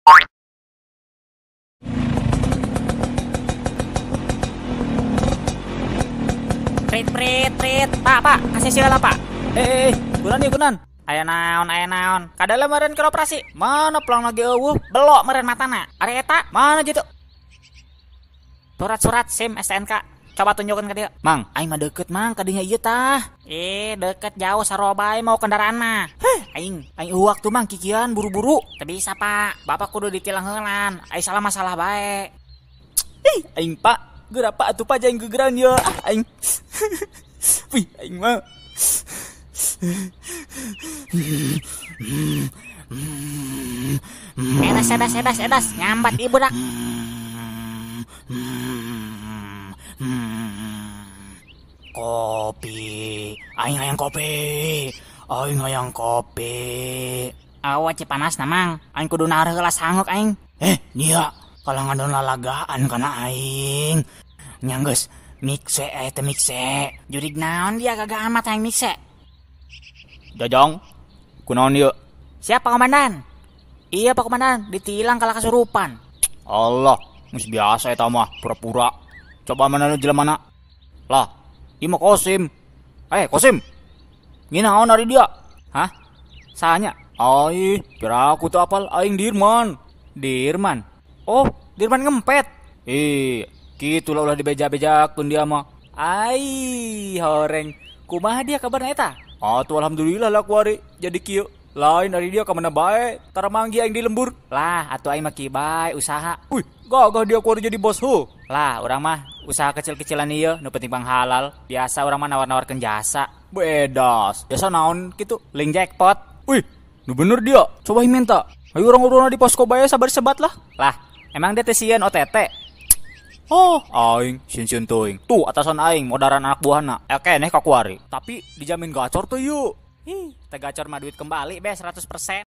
Prit prit prit, Pak pak, kasih sila lah Pak. Kunan nih kunan. Aya naon, aya naon. Kadala meureun keur operasi. Mana pelang lagi eueuh? Belok meureun matana. Ari eta mana jitu? Surat-surat SIM STNK. Coba tunjukkan ke dia. Mang, aing mah deket mang kadinya ieu tah. Deket jauh sarua bae mau kendaraan mah. Heh, aing waktu mang kikian buru-buru. Teu bisa Pak, bapak kudu ditilang heulan. Aing salah masalah bae. Ih, aing Pak, geura Pak atuh Pak jaing gegeran ye. Ah, aing. Wih, aing mah. Edas, edas, edas, edas, nyambat ibu dak. Kopi, aing hayang kopi, aing hayang kopi. Awa cipanas namang, aing kudu nahar heula sangok aing. Nia, kalau ngadon lalagaan kana aing. Nya geus, mixe teh mixe. Jurig naon dia gagah amat aing mixe. Jajang, kunaon ieu? Siap Pak Komandan. Iya Pak Komandan, ditilang kalah kasurupan. Allah, geus biasa eta mah, pura-pura. Coba mana nu jelema mana? Lah, ieu mah Kosim. Kosim. Nginaon ari dia? Hah? Sahanya? Ai, kira aku teu apal aing Dirman. Dirman? Oh, Dirman ngempet. Kitu lah ulah dibeja-bejakeun dia mah. Ai, horeng. Kumaha dia kabarna eta? Atuh alhamdulillah lah kuari jadi kieu. Lain dari dia ka mana bae, tara manggi aing di lembur. Lah, atuh aing mah kieu bae usaha. Wih, gagah dia kuari jadi bos heuh. Lah, urang mah usaha kecil-kecilan ieu, nu penting panghalal. Biasa urang mah nawar-nawarkeun jasa. Bedas, jasa naon kitu? Link jackpot. Wih, nu bener dia. Coba minta. Ayo urang-urangna di posko bae sabar sebat lah. Lah, emang dia teh sieun OTT? Oh, aing sieun-sieun teuing. Tuh atasan aing modaran anak buahna. Keneh ka kuari. Tapi dijamin gacor tuh yuk. Ih, teh gacor mah duit kembali be 100%.